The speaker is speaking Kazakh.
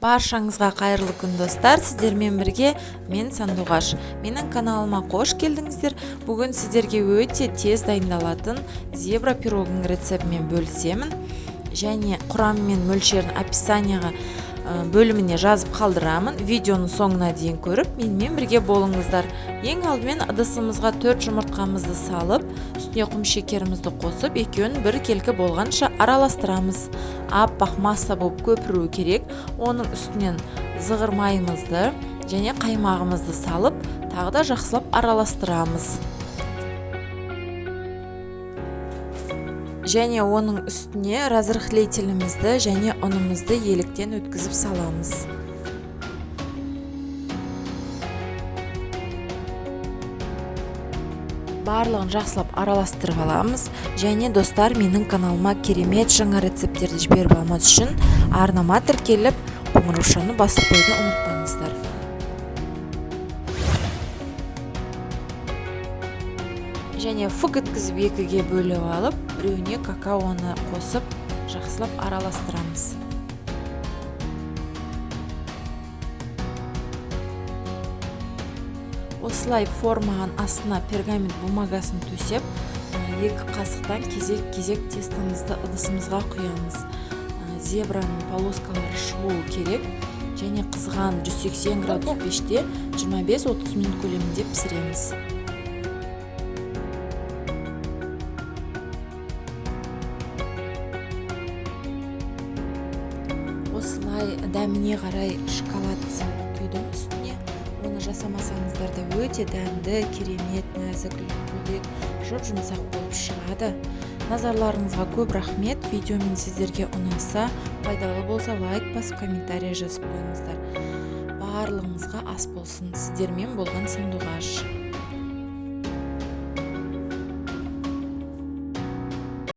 Баршаңызға қайырлы күн, достар! Сіздермен бірге мен, Сандуғаш. Менің каналыма қош келдіңіздер. Бүгін сіздерге өте тез дайындалатын зебра пирогының рецептімен бөлісемін. Және құрамы мен мөлшерін описанияға бөліміне жазып қалдырамын. Видеоның соңына дейін көріп, менімен бірге болыңыздар. Ең алдымен ыдысымызға 4 жұмыртқамызды салып, үстіне құм шекерімізді қосып, екеуін бір келкі болғанша араластырамыз. Аппақ масса болып көпіруі керек. Оның үстінен зығыр майымызды және қаймағымызды салып, тағы да жақсылап араластырамыз. Және оның үстіне разрыхлителімізді және ұнымызды еліктен өткізіп саламыз. Барлығын жақсылап араластырып аламыз. Және достар, менің каналыма керемет жаңа рецепттерді жіберіп алмас үшін арнама тіркеліп, қоңыраушаны басып қоюды ұмытпаңыздар. Және фук еткізіп екіге бөліп алып, біреуіне какаоны қосып, жақсылап араластырамыз. Осылай форманың астына пергамент бумагасын төсеп, 2 қасықтан кезек-кезек тестомызды ыдысымызға құямыз. Зебраның полоскалары шығуы керек. Және қызған 180 градус пеште 25-30 минут көлемінде пісіреміз. Осылай дәміне қарай шоколад салып құйдым үстіне. Оны жасамасаңыздар да өте дәмді, керемет, нәзік, үлпілдек, жұп-жұмсақ болып шығады. Назарларыңызға көп рахмет. Видео мен сіздерге ұнаса, пайдалы болса, лайк басып, комментарий жазып қойыңыздар. Барлығыңызға ас болсын. Сіздермен болған Сандуғаш.